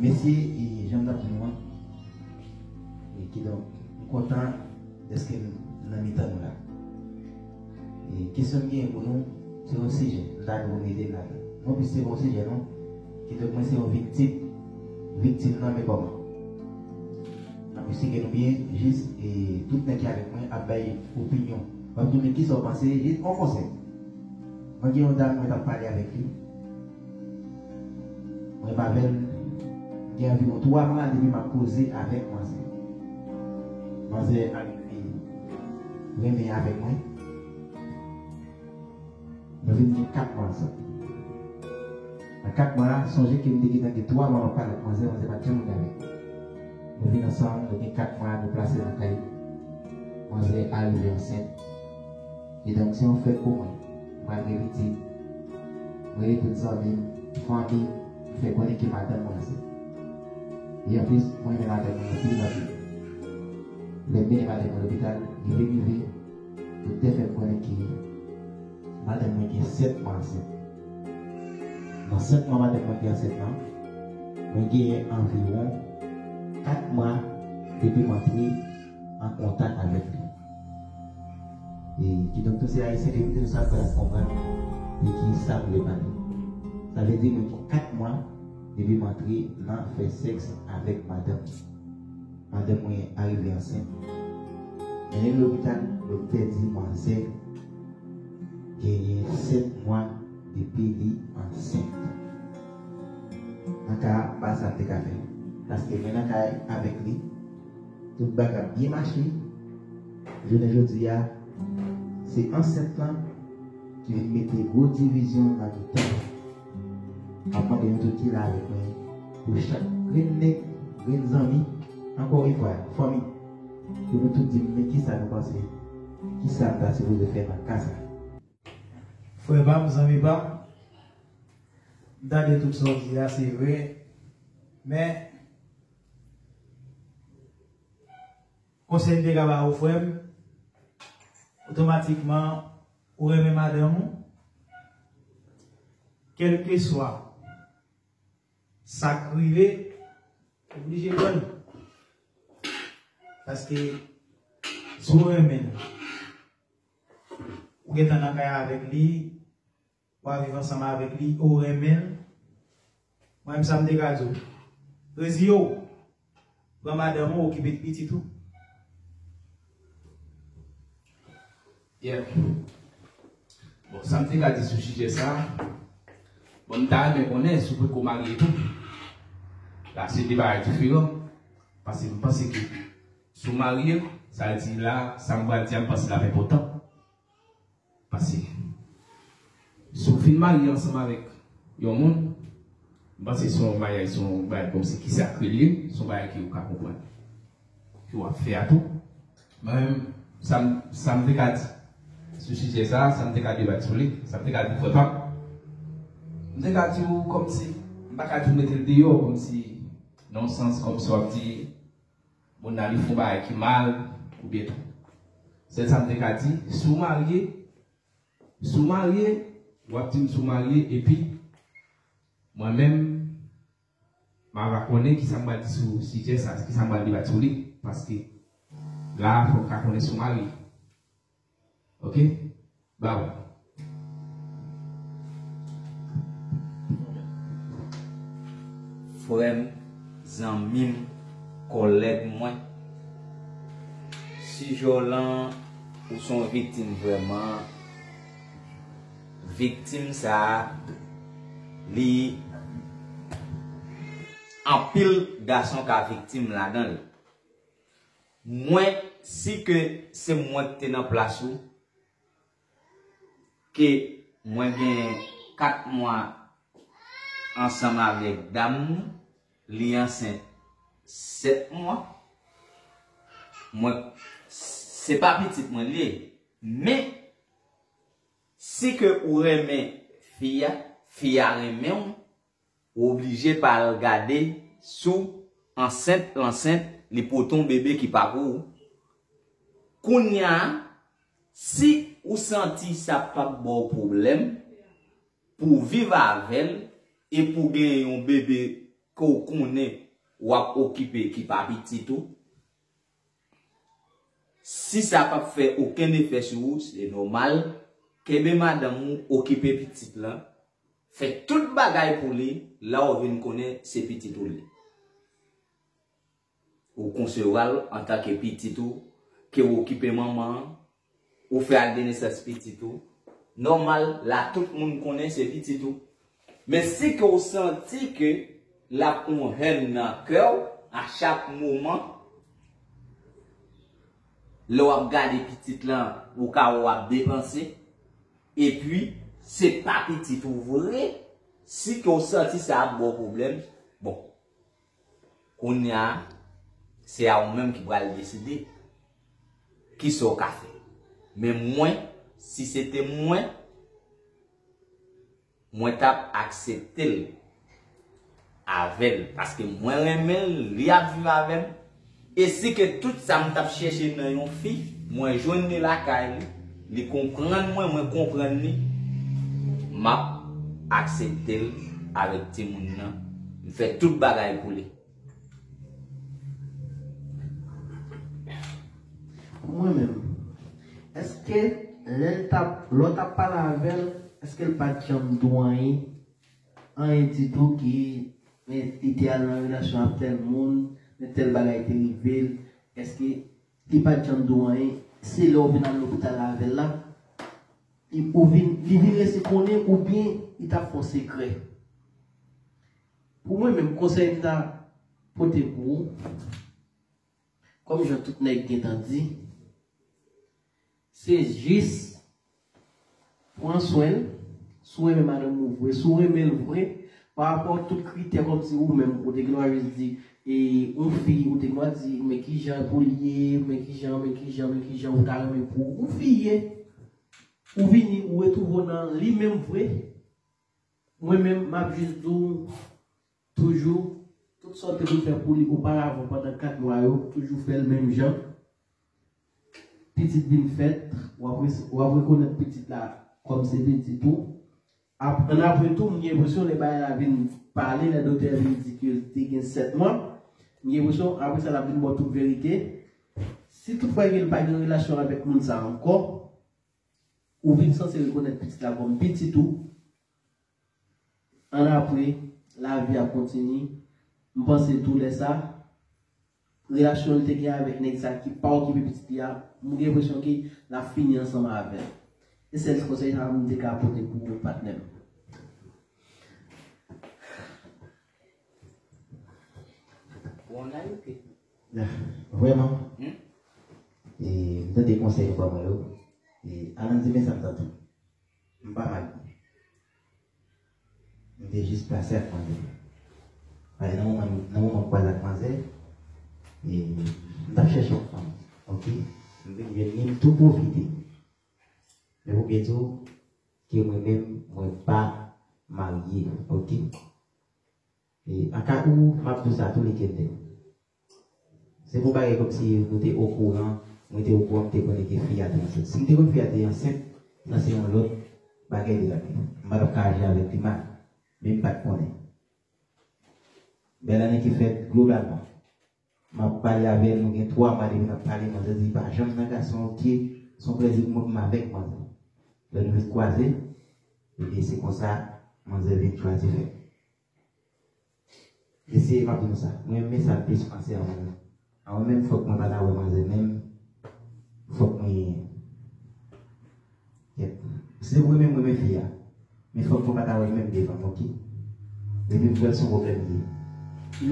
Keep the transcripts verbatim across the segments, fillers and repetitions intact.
Mesye, e, jan m t ap di nou an, e, kidonk, m kontan dèske m nan mitan nou la. E, kesyon m genyen pou nou, se yon sijè, m ta dwe mete l ladan. Non, plis se pa yon sijè, non. Kidonk, mwen se yon viktim. Viktim nan, men kòman? N ap esplike nou byen, jis, e, tout nèg ki avèk mwen ap bay opinyon. W ap di m, men kisa w panse? Jis yon konsèy. Mwen gen yon dam, mwen t ap pale avèk li. Mwen pa avè l, gen anviwon twa mwa depi m ap koze avèk manzè. Manzè al renmen avèk mwen. Nou vin gen kat mwa ansanm. Nan kat mwa, sonje ke m te gentan gen twa mwa m ap pale ak manzè, manzè pa t janm vin avèk mwen. Nou vin ansanm, nou gen kat mwa, nou plase nan kay. Manzè arive ansent. E donk, se yon fèt pou mwen. M pral gen pitit. Mwen rele tout zanmi m, fanmi m, m fè konnen ke madanm mwen ansent. E anplis, mwen renmen madanm mwen anpil, anpil. Lè m mennen madanm mwen lopital, rive, rive, doktè fè m konnen ke madanm mwen gen sèt mwa ansent. Nan sèt mwa madanm mwen gen ansent lan, mwen genyen anviwon kat mwa depi m antre an kontak avèk li. E kidonk, tou se Ayisyen ki koute nou sa pral konprann de ki sa m vle pale. Sa vle di mwen gen kat mwa depi m antre nan fè sèks avèk madanm. Madanm mwen arive ansent. Men lopital, doktè di manzè genyen sèt mwa depi li ansent. Nan ka a, pa sa m te ka fè. Paske mwen nan kay avèk li, tout bagay ap byen mache. Jounen jodi a, se ansent lan ki vin mete gwo divizyon nan mitan nou. M ap mande nou tout ki la avèk mwen pou chak grenn nèg, grenn zanmi, ankò yon fwa, fanmi, pou nou tout di m men kisa nou panse, kisa m ta sipoze fè nan ka sa. Frè pa m, zanmi pa m, m tande tout sa w di a, se vre, men konsèy m te ka ba ou, frè m, otomatikman, ou renmen madanm ou, kèlkeswa sa k rive, ou oblije pran l. Paske si w renmen l, ou gentan nan kay avèk li, w ap viv ansanm avèk li, ou renmen l. Mwen menm sa m te ka di w. Reziye w. Pran madanm ou, okipe pitit ou. Yeah. Bon, sa m te ka di sou sijè sa, bon, m ta renmen konnen si w potko marye tou. La, se de bagay diferan. Paske m panse ke si w marye, sa vle di la, sa m pral di a, m panse l ap enpòtan. Paske si w fin marye ansanm avèk yon moun, m panse se yon maryaj, se yon bagay kòmsi ki sakre l ye, se yon bagay ke w ka konprann, ke w ap fè a tou. Mwen menm, sa m, sa m te ka di sou sijè sa, sa m te ka debat sou li, sa m te ka di frè pa m, m te ka di w kòmsi, m pa ka di w mete l deyò, kòmsi, nan yon sans, kòmsi w ap di, moun nan li fè yon bagay ki mal, oubyen tou. Sèl sa m te ka di, si w marye, si w marye, w ap di m si w marye, epi mwen menm, m a va konnen kisa m pral di sou sijè sa, kisa m pral debat sou li, paske la, fò m ka konnen si w marye. Ok? Ba w. Frè m, zanmi m, kòlèg mwen, sijè w lan, ou se yon viktim vrèman. Viktim sa a, li anpil gason ka viktim ladan l. Mwen, si ke se mwen ki te nan plas ou, ke mwen gen kat mwa ansanm avèk dam nan, li ansent sèt mwa, mwen, se pa pitit mwen li ye, men si ke ou renmen fi a, fi a renmen w, ou oblije pa al gade si w ansent, l ansent, li pote yon bebe ki pa pou ou. Kounye a, si ou santi sa p ap ba w pwoblèm pou w viv avè l e pou w gen yon bebe ke w konnen w ap okipe ki pa pitit ou, si sa p ap fè okenn efè sou ou, se nòmal, kenbe madanm ou, okipe pitit lan, fè tout bagay pou li, la w vin konnen se pitit ou li. Ou konsevwa l antanke pitit ou, ke w okipe manman an, ou fè ak de nesans pitit ou. Nòmal, la tout moun konnen se pitit ou. Men si ke w santi ke l ap yon hèn nan kè w a chak moman, lè w ap gade pitit lan, ou ka wè w ap depanse, epi se pa pitit ou vre, si ke w santi sa ap ba w pwoblèm, bon, kounye a, se a ou menm ki pral deside kisa w ka fè. Men mwen, si se te mwen, mwen t ap aksepte l avè l, paske mwen renmen l, li ap viv avè m. E si ke tout sa m t ap chèche nan yon fi, mwen jwenn li lakay li, li konprann mwen, mwen konprann li, m ap aksepte l avèk timoun nan, m fè tout bagay pou li. Pou mwen menm, èske lè l t ap, lè w t ap pale avè l, èske l pa t janm di w anyen, anyen ditou ki, men, li te al nan relasyon ak tèl moun, men tèl bagay te rive l, èske li pa t janm di w anyen? Se lè w vin al lopital avè l la, li, ou vin, li vin resi konnen oubyen li t ap fè w sekrè? Pou mwen menm, konsèy m ta pote pou ou, kòm jan tout nèg gentan di, se jis pran swen l, si w renmen madanm ou vre, si w renmen l vre, pa rapò tout kritè kòmsi ou menm, ou te gen dwa jis di, e, yon fi, ou te gen dwa di, men kijan pou l ye, men kijan, men kijan, men kijan, ou ta renmen pou yon fi ye. Ou vini, ou retwouve w nan li menm vre. Mwen menm, m ap jis di w, toujou, tout sa w te konn fè pou li oparavan pandan kat mwa yo, toujou fè l menm jan. Pitit vin fèt, w ap, w ap rekonèt pitit la kòm se pitit ou. Ap, annapre tou, m gen enpresyon lè bagay la vin pale, lè doktè a vin di ke te gen sèt mwa, m gen enpresyon apre sa l ap vin ba w tout verite. Si toutfwa ke l pa gen relasyon avèk moun sa ankò, ou vin sanse rekonèt pitit la kòm pitit ou. Annapre, lavi ap kontinye. M panse tou lè sa, relasyon l te gen avèk nèg sa ki pa okipe pitit li a, m gen enpresyon ke l ap fini ansanm avè l. E sèl ti konsèy sa a m te ka pote pou ou, patnè m. Vrèman, e, m tande konsèy ou ban mwen yo. E, Alan di men sa m tande. M pa marye. M te jis pase ak manzè. Paske nan moman, nan moman m kwaze ak manzè, e, m t ap chèche yon fanm. Oke? M vin jwenn li, m tou pwofite. Men pou byen di w, ke mwen menm, mwen pa marye. Oke? E, an ka ou, m ap di w sa tou, li kende. Se pou bagay kòmsi nou te okouran, mwen te okouran, m te konnen ke fi a te ansent. Si m te konn fi a te ansent, sa se yon lòt bagay li t ap ye. M pa t ap ka aji avèk li mal, men m pa t konnen. Bèl ane ki fèt, globalman, m ap pale avè l, nou gen twa mwa depi n ap pale, manzè di pa janm nan gason, oke, se yon plèzi pou mwen pou m avèk manzè. Lè nou vin kwaze, ebyen se konsa manzè vin chwazi fè. Mesye, m ap di nou sa. Mwen renmen sa l plis panse a mwen menm. A mwen menm, fòk mwen pa ta wè manzè menm. Fòk mwen. Kèt. Se vre menm, mwen renmen fi a. Men fòk mwen pa ta wè l menm devan m, oke? Depi m wè l, se yon pwoblèm li ye.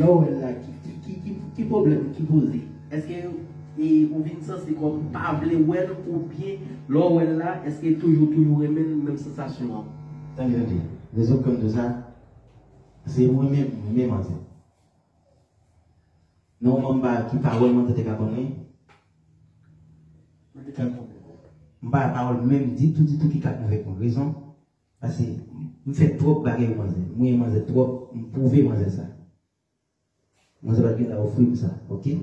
Lè w wè l la, ki, ki, ki, ki, ki pwoblèm ki poze? Èske e, ou vin sanse kòm pa vle wè l, oubyen lè w wè l la, èske toujou, toujou renmen l, menm sansasyon an? Tande, tande. Rezon k fè m di w sa, Se mwen menm, mwen menm manzè. Nan moman m pa, ki pawòl manzè te ka ban mwen, m pa pawòl menm ditou, ditou ki ka konvenk mwen. Rezon, paske m fè twòp bagay pou manzè. M renmen manzè twòp, m pwouve manzè sa. Manzè pa t gen dwa ofri m sa, oke?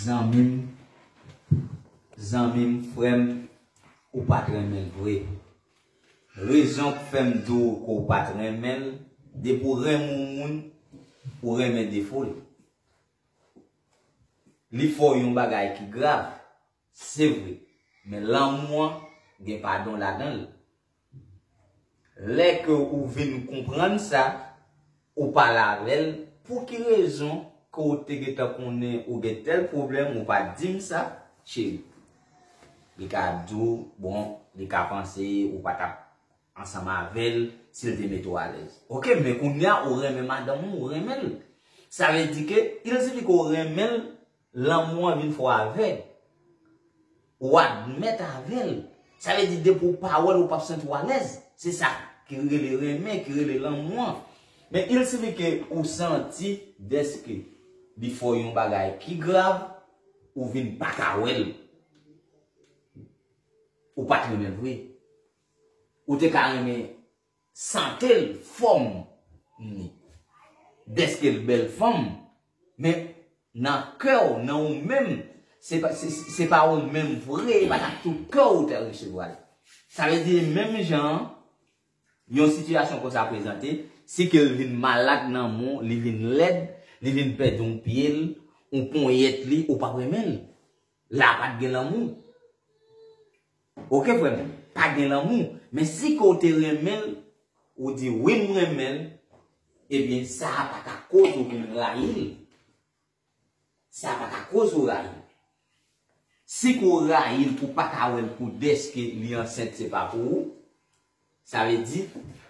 Zanmi m, zanmi m, frè m, ou pa t renmen l vre. Rezon k fè m di w ke w pa t renmen l, depi w renmen yon moun, ou renmen defo l. Li fè w yon bagay ki grav, se vre, men lanmou an gen padon ladan l. Lè ke ou vin konprann sa, ou pale avè l, pou ki rezon ke w te gentan konnen ou gen tèl pwoblèm, ou pa t di m sa, cheri? Li ka di w, bon, li ka panse ou pa t ap ansanm avè l si l te mete w alèz. Oke, men kounye a ou renmen madanm ou, ou renmen l. Sa vle di ke, il sifi ke w renmen l, lanmou an vin fè w avèg. Ou admèt avè l. Sa vle di depi w pa wè l, ou p ap santi w alèz. Se sa ki rele renmen, ki rele lanmou an. Men il sifi ke ou santi dèske li fè w yon bagay ki grav, ou vin pa ka wè l. Ou pa t renmen l vre. Ou te ka renmen sante l, fòm li. Dèske l bèl fanm, men nan kè w, nan ou menm, se pa, se, se pa ou menm vre, e pa t ak tout kè w ou te resevwa l. Sa vle di, menm jan an, yon sitiyasyon konsa prezante, si ke l vin malad nan men w, li vin lèd, li vin pèdi yon pye l, yon ponyèt li, ou p ap renmen l. La pa t gen lanmou. Oke, frè m, pa gen lanmou. Men si ke w te renmen l, ou di, "Wi, m renmen l," ebyen, sa a pa ka koz ou vin rayi l. Sa a pa ka koz ou rayi l. Si ke w rayi l pou w pa ka wè l pou dèske li ansent, se pa pou ou. Sa vle di,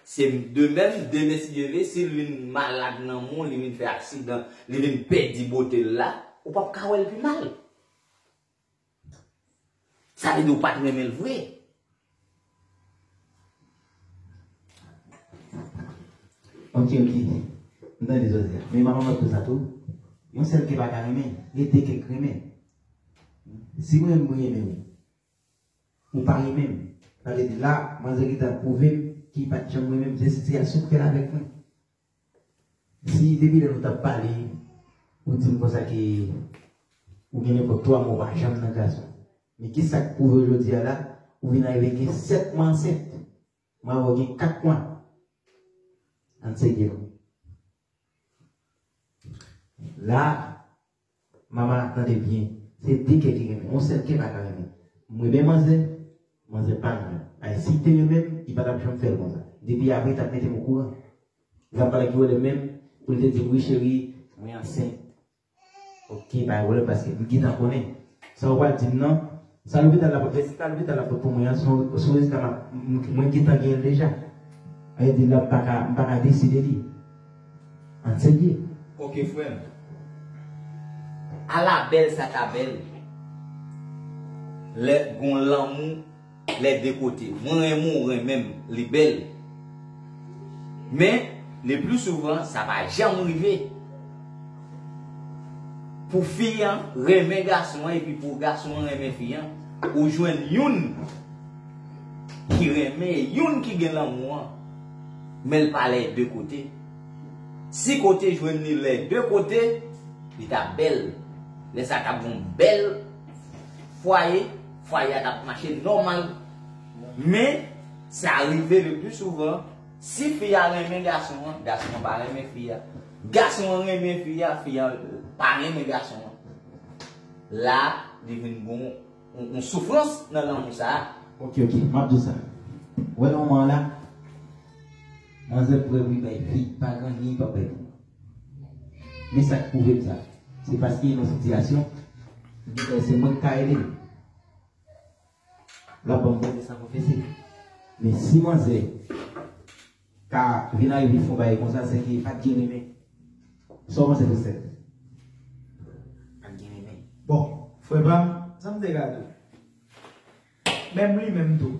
se de menm, demen si Dye vle, si l vin malad nan men w, li vin fè aksidan, li vin pèdi bote l la, ou p ap ka wè l pi mal. Sa vle di ou pa t renmen l vre. Ok, ok. M tande Jozya. Men manman mwen tou sa tou. Yon sèl kè pa ka renmen. Gen de kè k renmen. Si mwen, mwen renmen ou, ou pa renmen m. Sa vle di la, manzè gentan pwouve m ki pa t janm renmen m. Se sitiyasyon k fè l avèk mwen. Si depi lè nou t ap pale, ou di m konsa ke ou gen nenpòt twa mwa ou pa janm nan gason. Men ki sa k pwouve w jodi a la, ou vin arive gen sèt mwa ansent. Mwen wè w gen kat mwa. Ann serye non. La, Mama, tande byen. Se de kè ki renmen. Yon sèl kè pa ka renmen. M renmen manzè, manzè pa renmen m. Ay, si l te renmen m, li pa t ap janm fè l konsa. Depi apre, li t ap mete m okouran. Li t ap pale ak Guerlain menm, pou l te di m, "Wi, cheri, mwen ansent." Ok, pa gen pwoblèm, paske m gentan konnen. Sa w pral di m nan, sa lopital la pote, sa lopital la pote pou mwen an, se yon, se yon rezilta m ap, m, mwen gentan genyen l deja. Sa vle di la, m pa ka, m pa ka deside li. Ann serye. Ok, frè m. Ala bèl sa ta bèl. Lè gon lanmou, lè de kote. Mwen renmen w, ou renmen m, li bèl. Men, le pli souvan, sa pa janm rive. Pou fi an renmen gason an, epi pou gason an renmen fi an, ou jwenn youn ki renmen e youn ki gen lanmou an, men l pa lè de kote. Si ke w te jwenn li lè de kote, li t ap bèl. Lè sa a t ap gon bèl fwaye, fwaye a t ap mache nòmal. Men, sa rive le pli souvan, si fi a renmen gason an, gason an pa renmen fi a. Gason an renmen fi a, fi a pa renmen gason an. La, li vin gon yon, yon soufrans nan lanmou sa a. Ok, ok, m ap di w sa. Ou wè nan moman an la, manzè prè pou li bay fi, pa gen anyen li p ap bay pou mwen. Men sa k pwouve m sa, se paske nan sitiyasyon, li di se mwen k ka ede l. L ap ban m konfyans, sa konfese. Men si manzè ka vin arive fè yon bagay konsa, se ke pa t gen renmen. Sa w panse, Fosèl? Pa t gen renmen. Bon, frè pa m, sa m te ka di w? Menm li menm tou.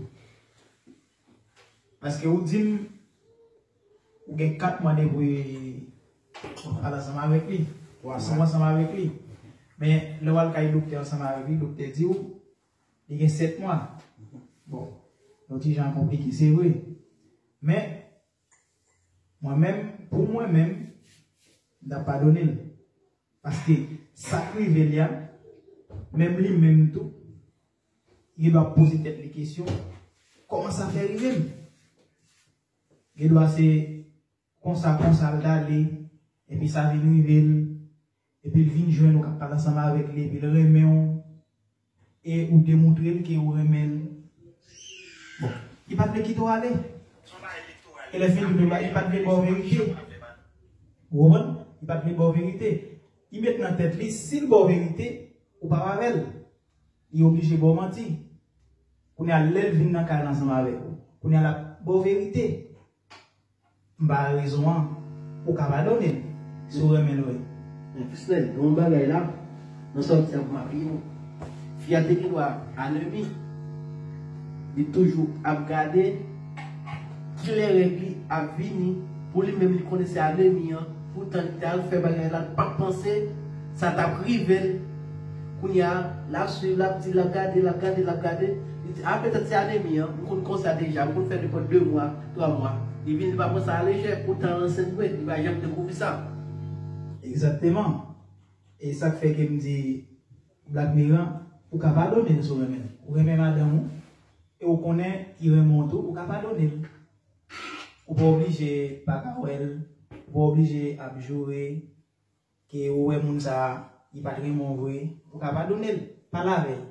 Paske ou di m, ou gen kat mwa depi w al ansanm avèk li. Ou ansanm, ansanm avèk li. Men, lè w al kay doktè ansanm avèk li, doktè di w, li gen sèt mwa. Bon, yon ti jan konplike, se vre. Men, mwen menm, pou mwen menm, m t ap padone l. Paske sa k rive li a, menm li menm tou, li dwe poze tèt li kesyon, kòman sa fè rive m? Gen dwa se konsa, konsa l t ale, epi sa vin rive l, epi l vin jwenn ou k ap pale ansanm avèk li, epi l renmen w, e ou demontre l ke ou renmen l. Bon, li pa t vle kite w ale. E lè fini tou, li pa t vle ba w verite. Ou konprann? Li pa t vle ba w verite. Li met nan tèt li, si l ba w verite, ou p ap avè l. Li oblije ba w manti. Kounye a, lè l vin nan kay la ansanm avèk ou, kounye a, l ap ba w verite. M ba rezon an, ou ka padone l, si w renmen l vre. Men Frisnel, gen yon bagay la, nan sa w di a pou m apiye w. Fi a te gen dwa anemi. Li toujou ap gade kilè règ li ap vini. Pou li menm, li konnen se anemi an. Poutan, li te al fè bagay la, li pa t panse sa t ap rive l. Kounye a, l ap swiv, l ap di, l ap gade, l ap gade, l ap gade. Li di, a, petèt se anemi an. M konn konsa deja. M konn fè nenpòt de mwa, twa mwa. Li vin, li pa pran sa alejè. Poutan, l ansent vre. Li pa janm dekouvri sa. Egzakteman. E sa k fè ke m di, Black Mirror, ou ka padone l si w renmen l. Ou renmen madanm ou, e ou konnen li renmen w tou, ou ka padone l. Ou pa oblije pa ka wè l, ou pa oblije ap joure ke ou wè moun sa a, li pa t renmen w vre, ou ka padone l, pale avè l,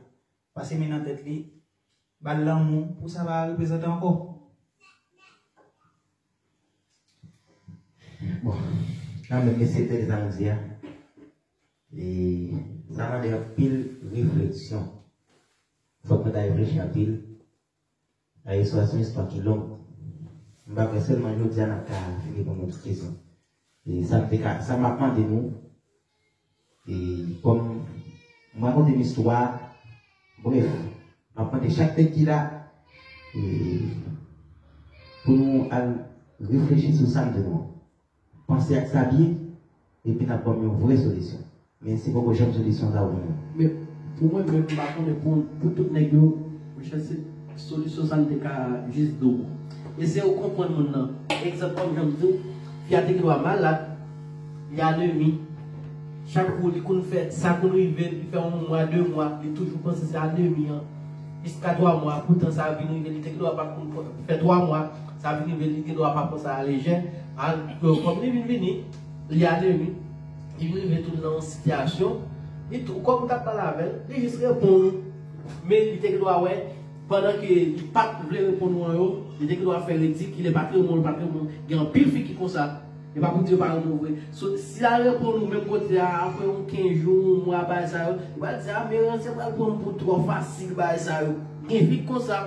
pase men nan tèt li, ba l lanmou pou sa pa reprezante ankò. Bon, kanmenm, mesye, tande sa nou di a. E sa mande anpil refleksyon. Fòk nou ta reflechi anpil. A, istwa se yon istwa ki long. M pa kwè sèlman jodi a n ap ka fin reponn yon tout kesyon. E sa m te ka, sa m ap mande nou, e kòm m rakonte m istwa, brèf, m ap mande chak nèg ki la, e pou nou al reflechi sou sa m di nou an. Panse ak sa byen, epi n ap ban m yon vrè solisyon. Men se poko janm solisyon sa ou konnen. Men pou mwen menm, m pa konnen pou, pou tout nèg yo, monchè, se solisyon sa m te ka jis di w. Eseye w konprann moun nan. Egzanp, kòm jan m di w, fi a te gen dwa malad, li anemi. Chak kou li konn fè, sa konn rive l, li fè yon mwa, de mwa, li toujou panse se anemi an. Jiska twa mwa, poutan sa vin rive, li te gen dwa pa konn fè twa mwa, sa vin rive, li gen dwa pa pran sa alejè. Kòm li vin vini, li anemi, li vin rive tou nan yon sitiyasyon, li tou, kòm ou t ap pale avè l, li jis reponn ou. Men li te gen dwa wè, pandan ke li pa t vle reponn ou an yo, li te gen dwa fè redi, kilè pa t renmen w, li pa t renmen w. Gen anpil fi ki konsa. E pa pou di yo pa renmen w vre. So, si l al reponn ou menm kote a, apre yon kenz jou, yon mwa, bagay sa yo, li pral di, a, men ranse pral pran m pou twò fasil, bagay sa yo. Gen fi k konsa.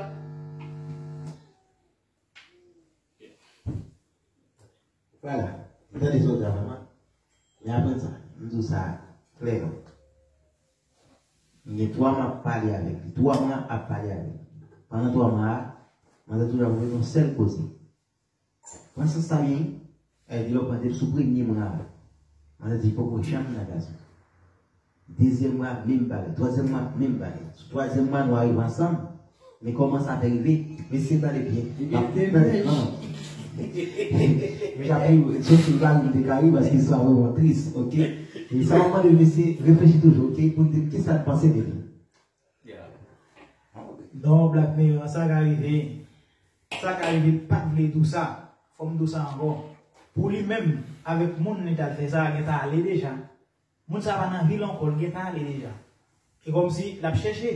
Vwala. Ou tande sa w di a, manman? Men aprann sa. M di w sa klèman. M gen twa mwa ap pale avèk li. Twa mwa ap pale avèk li. Pandan twa mwa a, manzè toujou ap voye yon sèl koze. Pran sans sa byen wi. Èl di lè w pran depi sou premye mwa a. Manzè di poko janm nan gason. Dezyèm mwa, menm bagay. Twazyèm mwa, menm bagay. Sou twazyèm mwa, nou arive ansanm. Men kòman sa fè rive? Mesye, tande byen. Tande, non, non. Mesye ap ri, se sou la nou te ka ri, paske sa vrèman tris, oke? E sa w ap mande mesye, reflechi toujou, oke? Pou n di kisa n panse de li. Non, Black Mirror, sa ka rive. Sa ka rive, pa t vle di w sa. Fò m di w sa ankò. Pou li menm, avèk moun li t al fè sa a, gentan ale deja. Moun sa a pa nan vi l ankò, l gentan ale deja. E kòmsi l ap chèche.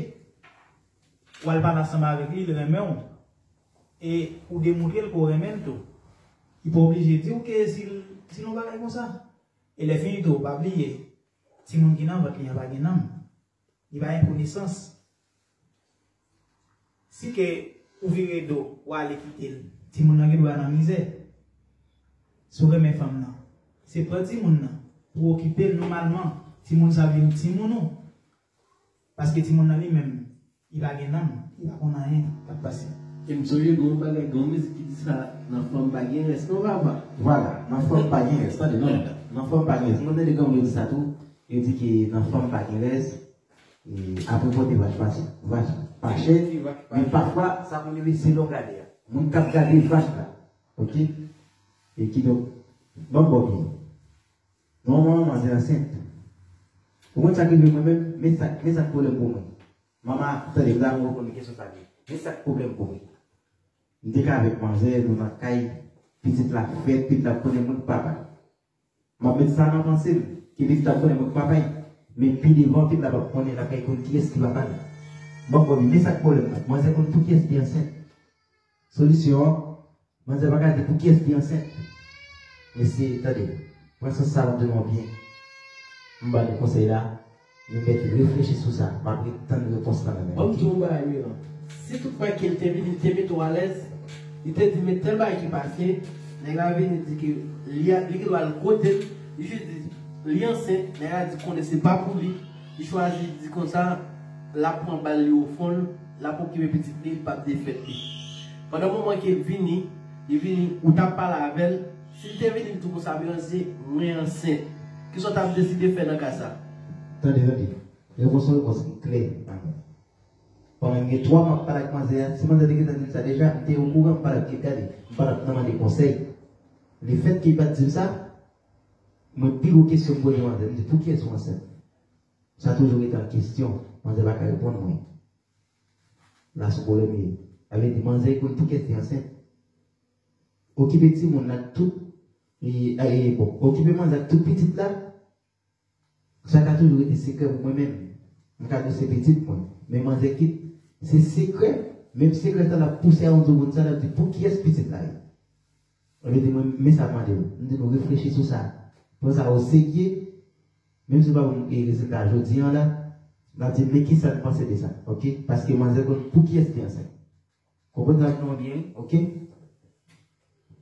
W al pale ansanm avèk li, li renmen w. E ou demontre l ke w renmen l tou. Li pa oblije di w ke si l, si l yon bagay konsa. E lè fini tou, pa bliye, timoun ki nan vant li an pa gen nanm. Li pa gen konesans. Si ke ou vire do, ou ale kite l, timoun nan gen dwa nan mizè. Si w renmen fanm nan, se pran timoun nan pou w okipe l nòmalman. Timoun sa vin timoun ou. Paske timoun nan li menm, li pa gen nanm, li pa konn anyen k ap pase. E m sonje gen yon bagay, gen yon mizik ki di sa, nan fanm pa gen rès non papa. Vwala, nan fanm pa gen rès, tande non. Nan fanm pa gen rès. Mwen tande gen yon ki di sa tou, yo di ke nan fanm pa gen rès. E apre pote vach pa, vach pa chè, men pafwa sa konn rive se lè w gade a. Moun k ap gade vach la, oke? E kidonk, ban m ba w byen. Nòmalman manzè ansent. Ou konn sa k rive mwen menm? Men sa, men sa k pwoblèm pou mwen. Manman, tande, m ta renmen w konn kesyon sa byen. Men sa k pwoblèm pou mwen. M te ka avèk manzè, nou nan kay, Pitit la fèt, pitit la konnen mwen k papa. M ap met sa nan panse m, ke pitit la konnen mwen k papa l. Men pi devan, pitit la p ap konnen, l ap kay konn kiyès ki papa l. Bon, bon, men sa k pwoblèm la. Manzè konn pou kiyès li ansent. Solisyon an, manzè pa ka di pou kiyès li ansent. Mesye, tande, pran sans sa m ap di nou an byen. M ba nou konsèy la, nou mèt reflechi sou sa. M ap ret tann repons la nan men. Ban m di w yon bagay, Miran. Si tout fwa ke l te vini, li te mete w alèz, li te di, men tèl bagay ki pase, nèg la vini di ke li, li gen dwa al kote l, li jis di li ansent, nèg la di konnen se pa pou li, li chwazi di konsa, l ap pran bal li o fon l, l ap okipe pitit li, li p ap defèt li. Pandan moman ke l vini, li vini, ou t ap pale avè l, si l te vini, l di w konsa, Miran, se mwen ansent. Kisa w t ap deside fè nan ka sa? Tande, tande. Repons ou repons ki klè, pa mwen. Pandan m gen twa mwa m ap pale ak manzè a, si manzè te gentan di m sa deja, m te okouran, m pa t ap gen gade, m pa t ap nan mande konsèy. Lefètke li pa t di m sa, mwen pi gwo kesyon m poze manzè, m di, pou kiyès ou ansent? Sa toujou rete an kesyon, manzè pa ka reponn mwen. La sou pwoblèm li ye. Sa vle di manzè konn pou kiyès li ansent. Okipe timoun nan tout, e, e, bon, okipe manzè ak tout pitit la, sa ka toujou rete sekrè pou mwen menm. M ka di w se pitit mwen. Men manzè kit, se sekrè, menm sekrè sa l ap pouse a yon di moun sa, l ap di pou kiyès pitit la ye. Olye di mwen, men sa m mande w. M di nou reflechi sou sa. Pran sa o serye, menm si w pa ban m, e, rezilta jodi an la, n ap di men kisa n panse de sa, oke? Paske manzè konn pou kiyès li ansent. Konprann sa nou byen, oke?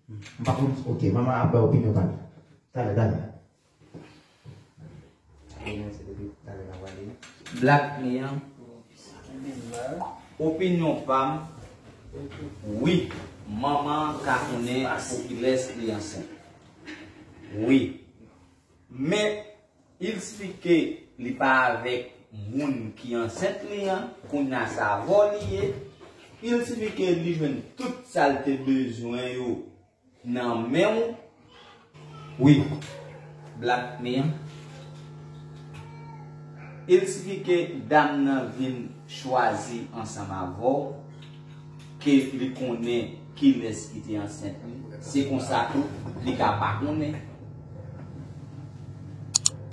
M pa konn, oke, manman ap bay opinyon pa l. Talè, talè. Black Mian, opinyon pa m, wi, manman an ka konnen pou kilès li ansent. Wi. Men, il sifi ke li pa avèk moun ki ansent li an, kounye a se avè w li ye. Il sifi ke li jwenn tout sa l te bezwen yo nan men w. Wi, Black Mian. Il sifi ke dam nan vin chwazi ansanm avè w, ke li konnen kilès ki te ansent li, se konsa tou, li ka pa konnen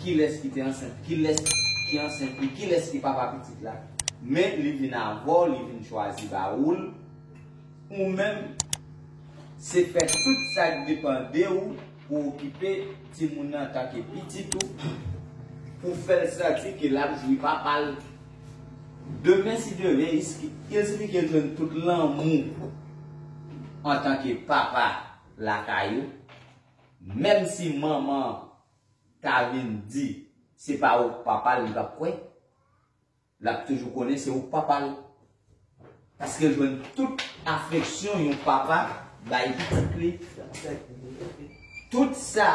kilès ki te ansent, kilès ki ansent li, kilès ki papa pitit la. Men li vin avè w, li vin chwazi ba ou l. Ou menm, se fè tout sa k depann de ou pou okipe timoun nan antanke pitit ou, pou fè l santi ke l ap jwi papa l. Demen, si Dye vle, il sifi ke l jwenn tout lanmou antanke papa lakay ou, menm si manman ta vin di se pa ou k papa l, li p ap kwè. L ap toujou konnen se ou k papa l. Paske l jwenn tout afeksyon yon papa bay pitit li. Tout sa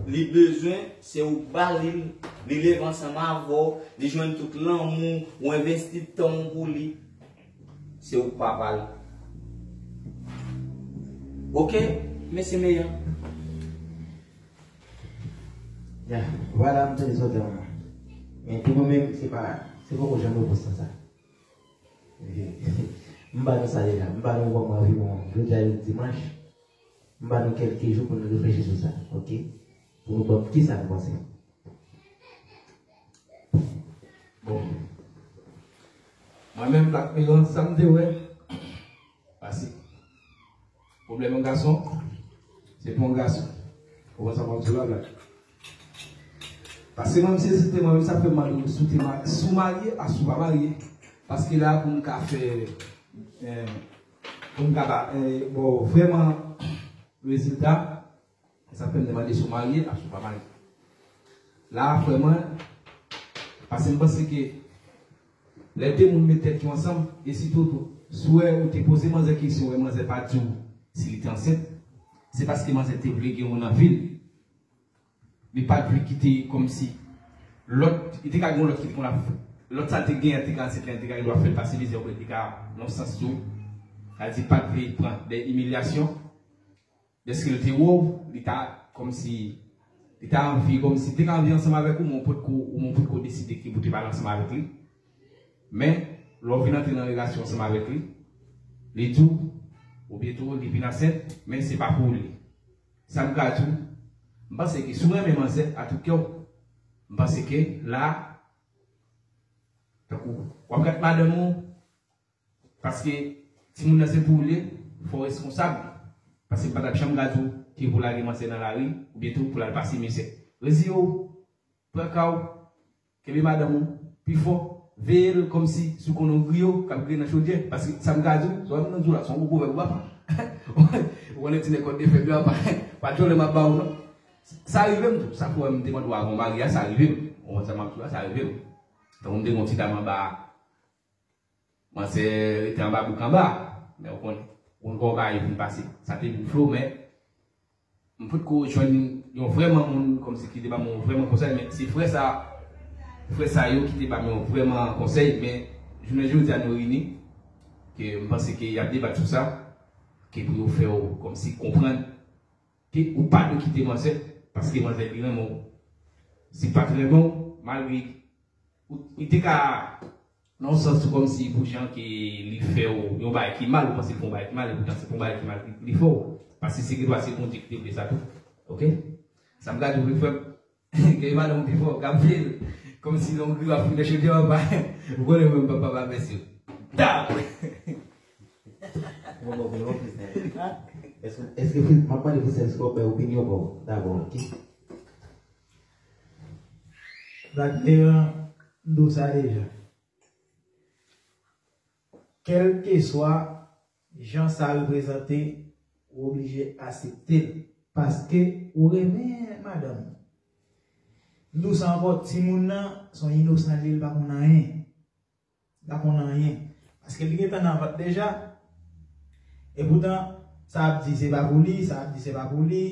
li bezwen, se ou k ba li l. Li leve ansanm avè w, li jwenn tout lanmou, ou envesti tan w pou li. Se ou k papa l. Oke, mesye Meyan. Ya, vwala, m tande sa w di a, manman. Men pou mwen menm, se pa, se poko janm repons lan sa. M ba nou sa deja, m ba nou bon mwa, bon, jodi a yon dimanch, m ba nou kèlke jou pou nou reflechi sou sa, oke? Pou nou ban m kisa nou panse. Bon. Mwen menm, Black Milan, sa m te wè, pase. Pwoblèm yon gason, se pou yon gason. Ou konprann sa m ap di w la, Black? Paske mwen, m sezi tèlman, mwen, sa fè m mande w si w te ma-, si w marye a si w pa marye. Paske la, pou m ka fè, eh, pou m ka ba, eh, ba w vrèman rezilta, sa fè m te mande si w marye a si w pa marye. La, vrèman, paske m panse ke lè de moun met tèt yo ansanm, e sitou tou, si w wè ou te poze manzè kesyon, wè manzè pa di w si li te ansent, se paske manzè te vle gen yon nan vi l. Li pa t vle kite kòmsi lòt, li te ka gen yon lòt ki te konn ap, lòt sa l te genyen, te ka ansent la, li te ka gen dwa fè l pase mizè, oubyen li te ka, nan sans tou, sa di pa t vle pran de imilyasyon. Dèske l te wè w, li ta kòmsi, li ta anvi, kòmsi, li te ka anvi ansanm avèk ou, men w potko, ou men w potko deside ke pou te pale ansanm avèk li. Men, lè w vin antre nan relasyon ansanm avèk li, li di w, oubyen tou, li vin ansent, men se pa pou li. Sa m ka di w, m panse ke si w renmen manzè a tout kè w, m panse ke la, tankou, w ap gad madanm ou, paske timoun nan se pou w li ye, fò w responsab. Paske m pa t ap janm ka di w ke pou w lage manzè nan lari, oubyen tou pou l al pase mizè. Reziye w, pran ka w, kenbe madanm ou pi fò, veye l kòmsi si w konn yon griyo k ap griye nan chodyè. Paske sa m ka di w, sa w ap nan di w la, se yon gwo pwovèb w ap. Ou konnen ti nèg kòd de fèb yo ap pa djòlè m ap ba w non. Sa rive m tou, sa fè w wè m te mande w avan w marye a, sa rive m. Ou konn sa m ap di w la, sa rive m. Tankou m te gen yon ti dam anba a. Manzè rete anba bouk anba. Men ou konn, ou konn kòman bagay yo fin pase. Sa te vin flo, men m potko jwenn yon vrèman moun kòmsi ki te ban mwen yon vrèman konsèy, men se frè sa, frè sa yo ki te ban mwen yon vrèman konsèy, men jounen jodi a nou reyini, ke m panse ke y ap debat sou sa, ke pou yo fè w kòmsi konprann ke ou pa dwe kite manzè, paske manzè li renmen w. Si l pa t renmen w, malgre ou, li te ka nan yon sans tou kòmsi pou jan ke li fè w yon bagay ki mal, ou panse l fè w yon bagay ki mal, epoutan se pa yon bagay ki mal li, li fè w. Paske se genlè se Bondye ki te vle sa tou. Oke? Sa m ka di w vre frè m, ke madanm ou pi fò, k ap veye l. Kòmsi l yon griyo ap fouye nan chodyè anba. Ou konnen mwen m pa papa mesye. Dab! Mwen bon, mwen bon, Christelle. Èske, èske, m ap mande Christelle, èske w bay opinyon pa w dabò, oke? Black Terran, m di w sa deja. Kèlkeswa jan sa reprezante, ou oblije aksepte l. Paske ou renmen madanm ou. M di w sa ankò, timoun nan, se yon inosan li ye, li pa konn anyen. Li pa konn anyen. Paske li gentan nan vant deja. Epoutan, sa ap di se pa pou li, sa ap di se pa pou li.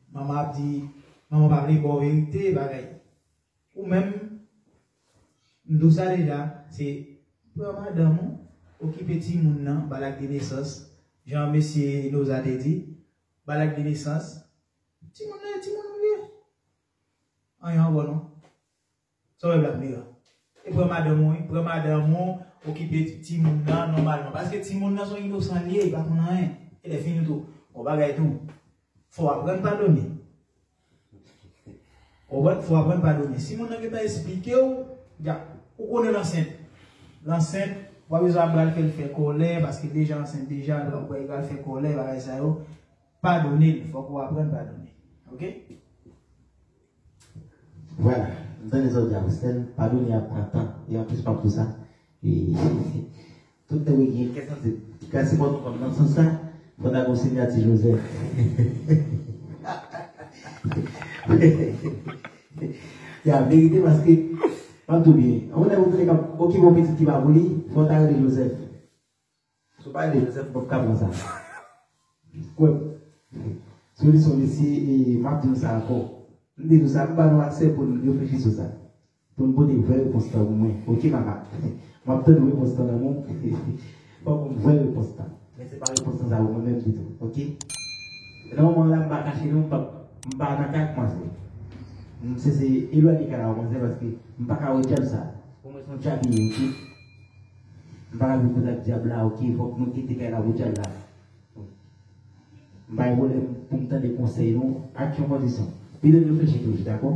Manman ap di, manman pa vle ba w verite, bagay. Ou menm, m di w sa deja, se pran madanm ou, okipe timoun nan, ba l ak de nesans, jan mesye Noza te di, ba l ak de nesans, timoun nan, timoun ou li ye. Anyen ankò non. Sa w wè Black Mera. E pran madanm ou, wi, pran madanm ou, okipe timoun nan nòmalman. Paske timoun nan se yon inosan li ye, li pa konn anyen. E lè fini tou, yon bagay tou. Fò w aprann padone. Ou konprann? Fò w aprann padone. Si moun nan gentan esplike w, dja, ou konnen l ansent. L ansent, ou pa bezwen ap pral fè l fè kòlè, paske deja ansent deja, ou pral fè kòlè, bagay sa yo. Padone l, fòk ou aprann padone. Oke? Vwala, m tande sa w di a Christelle, padone a pran tan, e anplis pa pou sa, e, tout nèg ki gen kè santi, ki ka sipòte yon fanm nan sans sa, fò ta gen yon siyati Joseph. Ya, verite, paske, m ap di w byen, yon nèg ou tande k ap okipe yon pitit ki pa pou li, fò ta rele Joseph. Si w pa rele Joseph, ou p ap ka pran sa. Kwè m. Solisyon li se, e, m ap di nou sa ankò. M di nou sa, m ba nou aksè pou n reflechi sou sa. Pou n pote vrè repons lan pou mwen. Oke, papa? M ap tann repons lan nan men w. Fò pou m vrè repons lan. Men se pa repons lan sa pou mwen menm ditou. Oke? Nan moman la, m pa kache nou, m pa, m pa nan kay ak manzè. M se, se elwanye kay la ak manzè paske m pa ka wè dyab sa. Pou mwen, se yon dyab li ye, oke? M pa ka viv kontak dyab la, oke? Fòk nou kite kay la pou dyab la. M bay pwoblèm pou m tande konsèy nou ak yon kondisyon. Pito n reflechi toujou, dakò?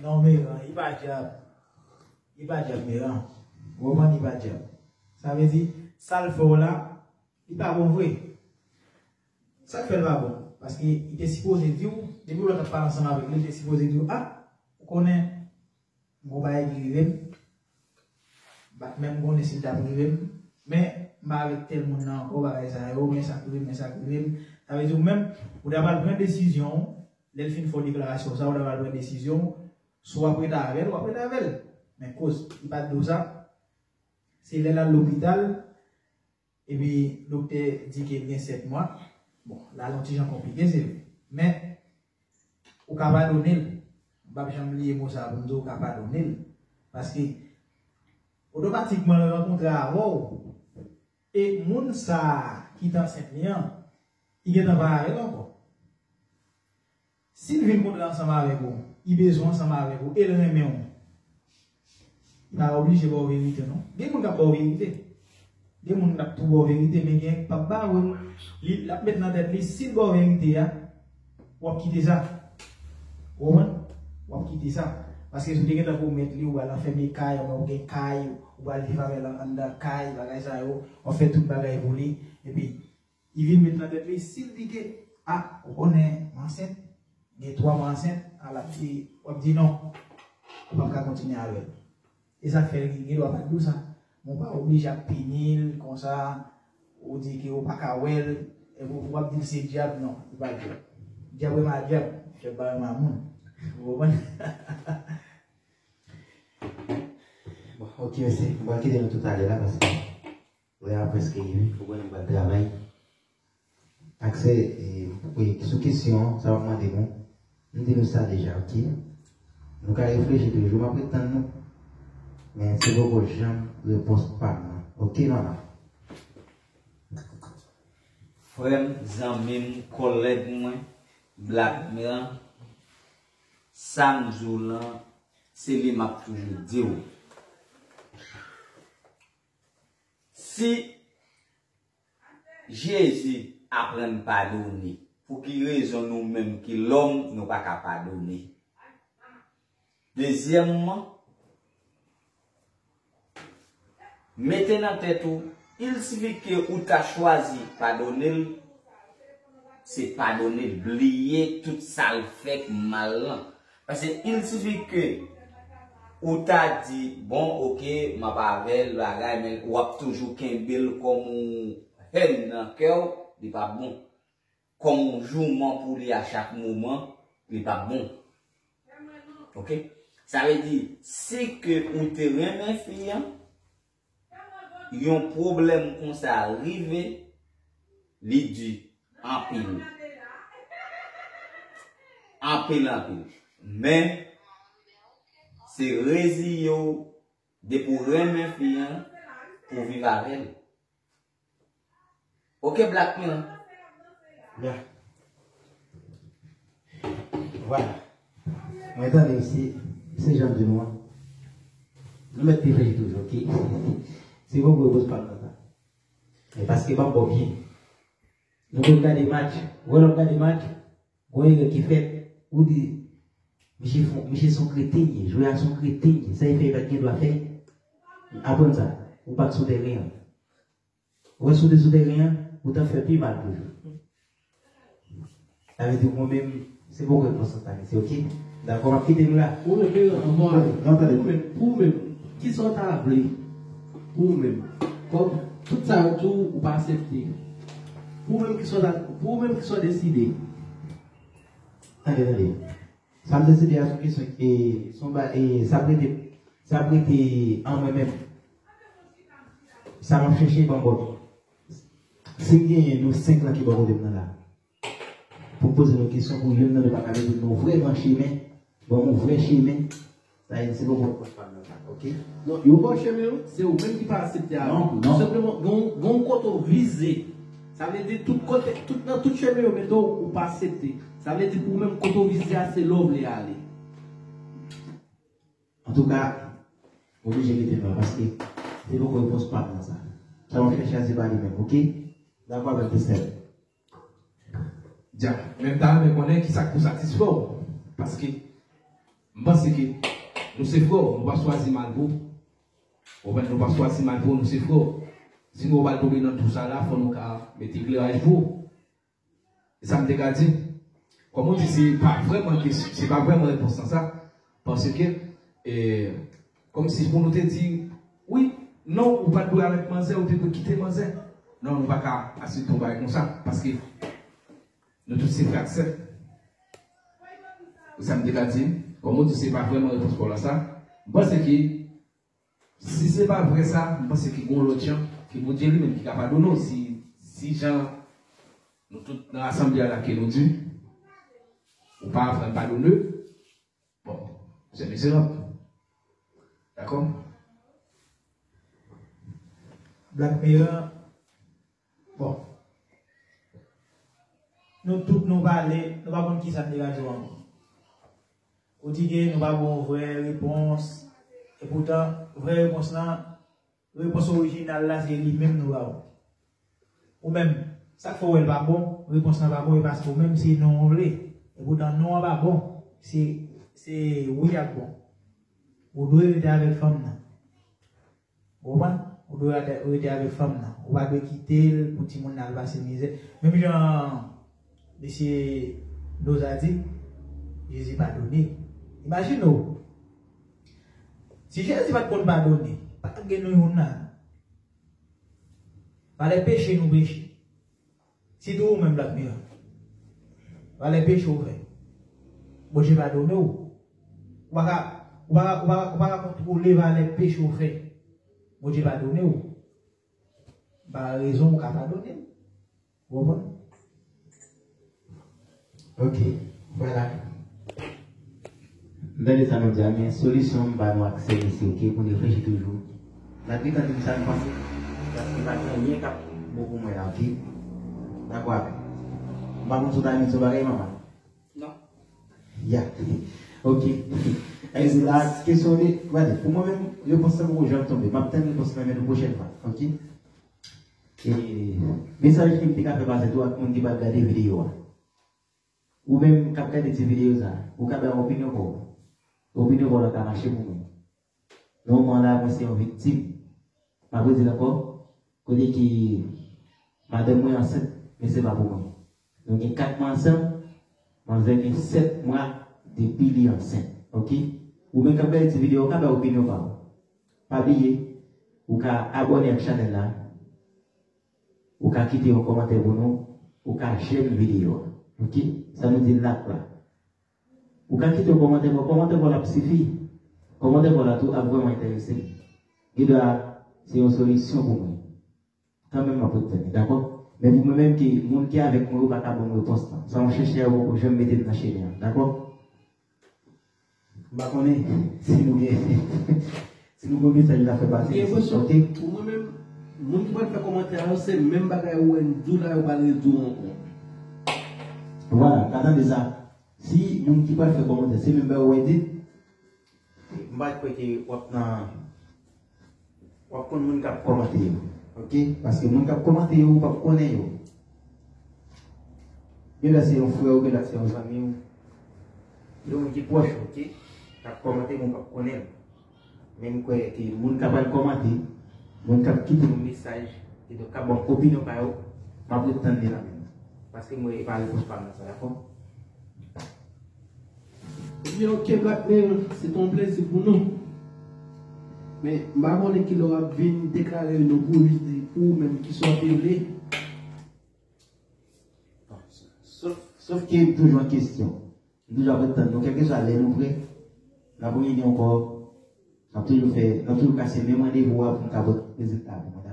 Non, Meran, li pa dyab. Li pa dyab, Meran. Ou konprann, li pa dyab. Sa vle di, sa l fè w la, li pa bon vre. Sa k fè l pa bon? Paske li te sipoze di w, depi w lòt ap pale ansanm avèk li, li te sipoze di w, a, ou konnen, m gon bagay ki rive m. Bat menm konnen si l t ap rive m. Men, m pa avèk tèl moun nan ankò, bagay sa yo, men sa k rive m, men sa k rive m. Sa vle di ou menm, ou ta pral pran desizyon w, lè l fin fè w deklarasyon sa, ou ta pral pran desizyon w, si w ap rete avè l, w ap rete avè l. Men koz, li pa t di w sa. Se lè l al lopital, epi doktè di ke l gen sèt mwa. Bon, la l yon ti jan konplike, se vre. Men, ou ka padone l. M p ap janm bliye mo sa a pou m di w ou ka padone l. Paske, otomatikman, l rankontre avè w. E moun sa a ki t ansent li an, li gentan pa avè l ankò. Si l vin kontre ansanm avèk ou, li bezwen ansanm avèk ou, e l renmen w, li pa oblije ba w verite, non. Gen moun k ap ba w verite. Gen moun k ap tou ba w verite, men gen k p ap ba ou l. Li, l ap met nan tèt li, si l ba w verite a, w ap kite sa. Ou konprann? W ap kite sa. Paske si w te gentan pwomèt li, ou pral anfème kay, oubyen ou gen kay, ou pral viv avè l anndan kay, bagay sa yo, w ap fè tout bagay pou li, epi li vin met nan tèt li, si l di ke, a, ou konnen, m ansent, gen twa mwa ansent, a l ap di, w ap di non, ou p ap ka kontinye avè l. E sa k fè l gen dwa pa t di w sa. Men w pa oblije ap pini l konsa, ou di ke ou pa ka wè l, epi w ap di l se dyab, non, li pa dyab. Dyab renmen a dyab, dyab pa renmen a moun. Ou konprann? Bon, ok, mesye, m pral kite nou tout ale la paske lè a prèske rive, fò mwen m pral travay. Akse, e, e, sou kesyon sa w ap mande nou, m di nou sa deja, ok? Nou ka reflechi toujou, m ap ret tann nou. Men se poko janm repons pa m nan. Ok, mama? Frè m, zanmi m, kòlèg mwen, Black Miran, sa m di w lan, se li m ap toujou di w. Si Jezi aprann padone, pou ki rezon nou menm ki lòm nou pa ka padone? Dezyèmman, mete nan tèt ou, il sifi ke ou ta chwazi padone l, se padone l, bliye tout sa l fè k mal lan. Paske il sifi ke ou ta di, bon, ok, m ap avè l, bagay, men w ap toujou kenbe l kòm yon hèn nan kè w, li p ap bon. Kòm yon jouman pou li a chak moman, li p ap bon. Ok? Sa vle di, si ke ou te renmen fi an, yon pwoblèm konsa rive, li di anpil. Anpil, anpil. Men, se reziye w depi w renmen fi an pou w viv avè l. Ok, Black Miran? Ya. Vwala. Mwen tande se, se jan m di nou an. Nou mèt reflechi toujou, ok? Se bon pou repons pa m nan sa. E paske pa m bon byen. Nou konn gade match, wè lè w ap gade match, gon erè ki fèt, ou di, misye fon, misye se yon kreten ye, jwè a se yon kreten ye, sa e fè li pa t gen dwa fè? Aprann sa, ou pa t sou tèren an. Ou wè si w te sou tèren an, ou t ap fè pi mal toujou. Sa vle di mwen menm, se poko repons sa, mesye, ok? Dakò, m ap kite nou la. Ou menm, non, tande. Ou menm, pou ou menm, kisa w ta vle? Pou ou menm. Kòm tout sa yo tou, ou pa aksepte. Pou ou menm, kisa w ta, pou ou menm, kisa w deside? Tande, tande. Sa m deside a se yon kesyon, e, se yon ba, e, sa ap rete, sa ap rete an mwen menm. Sa m ap chèche ban bòt. Si m genyen nou senk lan ki bò kote m nan la, pou m poze nou kesyon, pou youn nan nou pa ka mete nou vrèman chemen, ban nou vrè chemen, sa vle di se poko repons pa m nan sa, ok? Non, yo ba w chemen an, se ou menm ki pa aksepte avè l. Non, non. Senpleman, gen yon, gen yon kote w vize. Sa vle di tout kote, tout nan tout chemen yo mete w, ou pa aksepte. Sa vle di pou ou menm kote w vize a, se la w vle ale. Antouka, oblije kite nou la, paske se poko repons pa m nan sa. Sa w ap chèche a, se pa li menm, ok? Dakò avèk Christelle. Dja, men m ta renmen konnen kisa k pou satisfè w. Paske m panse ke nou se frè w, nou pa chwazi mal pou ou. Ou konprann, nou pa chwazi mal pou ou, nou se frè w. Si nou pral tonbe nan tou sa la, fò nou ka mete ekleraj pou ou. E sa m te ka di. Kòm ou di, se pa vrèman kesyon, se pa vrèman repons lan sa. Paske, e, kòmsi pou nou te di, wi, non, ou pa t dwe avèk manzè, ou te dwe kite manzè. Non, nou pa ka aksepte yon bagay konsa, paske nou tout se frè ak sè. Sa m te ka di, kòm ou di se pa vrèman repons pa w la sa, m panse ke si se pa vrè sa, m panse ke gen yon lòt jan, ke Bondye li menm ki ka padone w, si, si jan nou tout nan asanble a la ke nou di, ou pa aprann padone, bon, se mizerab. Dakò? Black Mirror, bon. Nou tout nou pale, nou pa konn kisa n te ka di w ankò. Ou di ke nou pa ba w vrè repons, epoutan, vrè repons lan, Repons orijinal la, se li menm nou ba w. Ou menm, sa k fè w wè l pa bon, repons lan pa bon, e paske ou menm se non w vle. E poutan non an pa bon, se, se wi a k bon. Ou dwe rete avèk fanm nan. Ou konprann? Ou dwe rete, rete avèk fanm nan. Ou pa dwe kite l pou timoun nan al pase mizè. Menm jan mesye Doza di, Jezi padone. Imajine w, si Jezi pa t konn padone, pa t ap gen nou youn la. Valè peche nou peche. Sitou ou menm Black Mirror. Valè peche ou fè. Bondye padone w. Ou pa ka, ou pa ka, ou pa ka, ou pa ka kontwole valè peche ou fè. Bondye padone w. Pa rezon ou ka padone l. Ou konprann? Ok. Vwala. M tande sa nou di a, men solisyon m ba nou ak sè isi, ok, pou n reflechi toujou. N ap gentan di m sa n panse, paske pa gen anyen k ap bon pou mwen la, ok? Dakò avè m. M pa konn si w ta renmen di yon bagay, manman. Non. Ya. Ok. E se la, kesyon de, gade, pou mwen menm, repons lan poko janm tonbe. M ap tann repons lan, men yon pwochèn fwa, ok? E mesaj ke m te ka fè pase tou ak moun ki pral gade videyo a. Ou menm k ap gade ti videyo sa, ou ka bay opinyon pa w. Opinyon pa w la ka mache pou mwen. Nan moman la, mwen se yon viktim. M ap redi l ankò, kote ke madanm mwen ansent, men se pa pou mwen. Nou gen kat mwa ansanm, manzè gen sèt mwa depi li ansent. Ok? Ou menm k ap gade ti videyo, ou ka bay opinyon pa w. Pa bliye, ou ka abòne ak chanèl la, ou ka kite yon kòmantè pou nou, ou ka jèm videyo a. Ok? Sa nou di like la. Ou ka kite yon kòmantè pou, kòmantè pou la ap sifi. Kòmantè pou la tou ap vrèman enterese m. Gid la, se yon solisyon pou mwen. Kanmenm m ap ret tann li, dakò? Men pou mwen menm ki, moun ki avèk mwen yo pa ka ban m repons lan. Sa m ap chèche a yo poko janm mete m nan chemen an, dakò? M pa konnen si nou gen, si nou gen mesaj la fè pase. Gen enpresyon, ok? Pou mwen menm, moun ki pral fè kòmantè a yo, se menm bagay ou wè m di w la, yo pral redi w ankò. Vwala, ka tande sa. Si moun ki pral fè kòmantè, se menm bagay ou wè di, m pa kwè ke w ap nan, w ap konn moun k ap kòmante yo, ok? Paske moun k ap kòmante yo, ou p ap konnen yo. Gen lè se yon frè w, gen lè se yon zanmi w. Gen moun ki pwòch ou, ok? K ap kòmante, men w p ap konnen l. Men m kwè ke moun k ap al kòmante, moun k ap kite yon mesaj, kidonk k ap ban opinyon pa yo, m ap ret tann li nan men mwen. Paske m wè e pa repons pa m nan sa, dakò? Ebyen, ok, Black Nail, se te yon plezi pou nou. Men, m pa konnen kilè w ap vin deklare nou pou jis di pou ou menm kisa w te vle. Sof, sof ke m toujou an kesyon. M toujou ap ret tann nou, kèlkeswa lè nou prè, n ap reyini ankò. N ap toujou fè, n ap toujou kase menm randevou a pou n ka pote rezilta pou nou.